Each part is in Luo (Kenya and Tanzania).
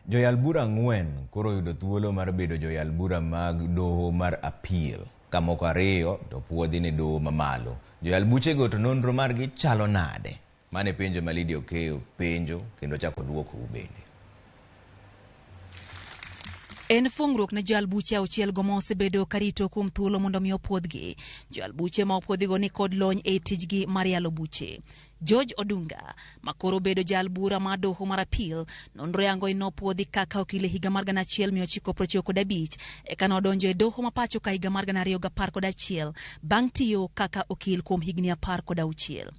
Joyal bura 4 koro oyudo thuolo mar bedo joyal bura mag doho mar appeal, ka moko 2 to puodhi ne doho mamalo. Joyal buchego to nonro margi chalo nade? Mano e penjo ma Lydia Okeyo penjo kendo chako duokou bende. En fungruok ne joyal buche 6 go ma osebedo karito kuom thuolo mondo mi opuodhgi. Joyal buche ma opuodhigo ni kod lony e tijgi mar yalo buche. George Odunga, ma koro obedo jal bura mar doho mar appeal, nonro yango ni nopuodhi kaka okil e higa mar 1995, eka nodonjo e doho ma pacho ka higa mar 2011 bang' tiyo kaka okil kuom higni 16.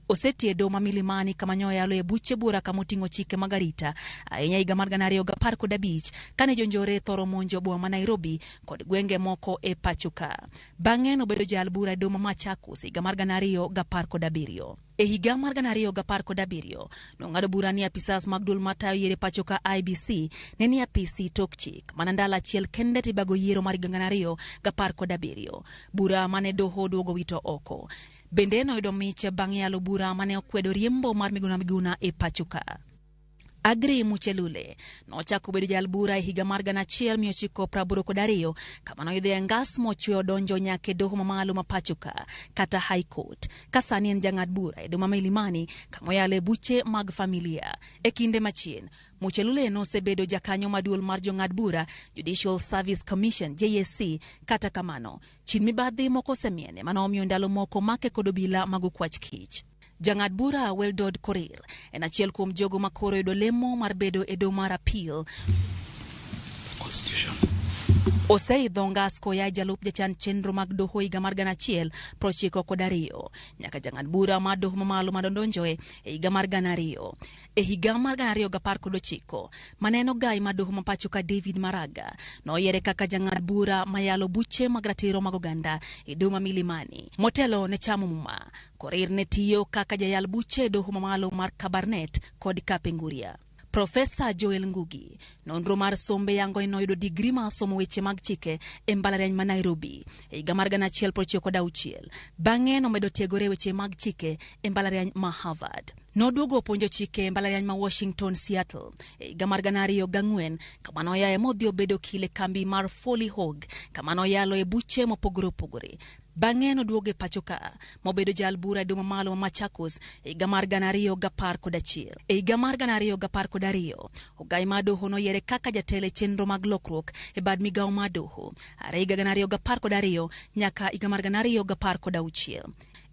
Osetiyo e doho ma Milimani kama nyoyalo e buche bura kama oting'o chike mag arita, ahinya higa mar 2015 kane jonjore thoro monjo boma ma Nairobi kod gwenge moko e pacho ka. Bang'e nobedo jal bura e doho ma Machakos higa mar 2017. E higa mar 2017, nong'ado bura ni apisas mag duol matayo yiero e pacho ka IBC ne ni apisi tok chik mana ndalo achiel kende tibago yiero mar higa 2017. Bura mane doho oduogo wito oko. Bende noyudo mich bang' yalo bura mane okwedo riembo mar Miguna Miguna e pacho ka. Agri Muchelule nochako bedo jal bura e higa mar 1982 kama noyudho e ngas mochwe odonjo nyaka e doho mamalo ma pacho ka kata High Court. Ka sani en jang'ad bura e doho ma Milimani kama oyale buche mag familia. E kinde machien, Muchelule nosebedo jakanyo maduol mar jong'ad bura Judicial Service Commission JSC. Kata kamano, chin mibadhi moko osemiene mano omiyo ndalo moko make kod obila mag okwach kich. Jang'ad bura Weldod Korir en achiel kuom jogo ma koro yudo lemo mar bedo e doho mar appeal. Oseidho ngas koya e jalup jachan chenro mag doho higa mar 1992 nyaka jang'ad bura mar doho mamalo madondonjoe e higa mar 2000. E higa mar 2019, maneno gai mar doho ma pacho ka David Maraga noyiere kaka jang'ad bura mayalo buche mag ratiro mag oganda e doho ma Milimani. Motelo ne chamo muma, Korir ne tiyo kaka jayal buche e doho mamalo mar Kabarnet kod Kapenguria. Profesa Joel Ngugi, nonro mar sombe yango ni noyudo digri mar somo weche mag chike e mbalariany ma Nairobi e higa mar 1996. Bang'e nomedo tiegore e weche mag chike e mbalariany ma Harvard. Noduogo puonjo chike e mbalariany ma Washington Seattle e higa mar 2004 kama noyae modhi obedo okil e kambi mar Foley Hoag kama noyalo e buche mopogore opogore. Bang'e noduogo e pacho ka mobedo jal bura e doho mamalo ma Machakos e higa mar 2011. E higa mar 2012, ogai mar doho noyiere kaka jatelo e chenro mag lokruok e bad migawo mar doho are higa 2012 nyaka higa mar 2016.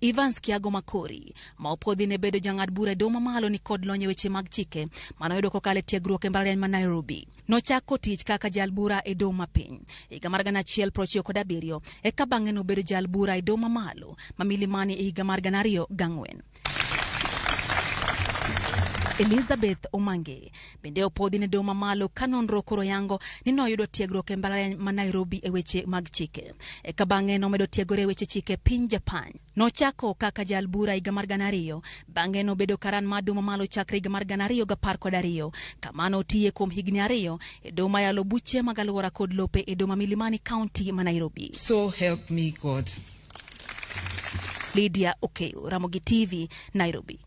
Evans Kiago Makori, ma opuodhi ne bedo jang'ad bura e doho mamalo ni kod lony e weche mag chike manoyudo kokalo e tiegruok e mbalariany ma Nairobi. Nochako tich kaka jal bura e doho mapiny higa mar 1997 eka bang'e nobedo jal bura e doho mamalo ma Milimani e higa mar 2004. Elizabeth Omange bende opuodhi ne doho mamalo ka nonro koro yango ni noyudo tiegruok e mbalariany ma Nairobi e weche mag chike. Eka bang'e nomedo tiegore e weche chike e piny Japan. Nochako kaka jal bura higa mar 2000, bang'e nobedo karan mar doho mamalo chakre higa mar 2012, kama notiye kuom higni 2 e doho mayalo buche mag alwora kod lope e doho ma Milimani County ma Nairobi. So help me God. Lydia Okeyo, Ramogi TV, Nairobi.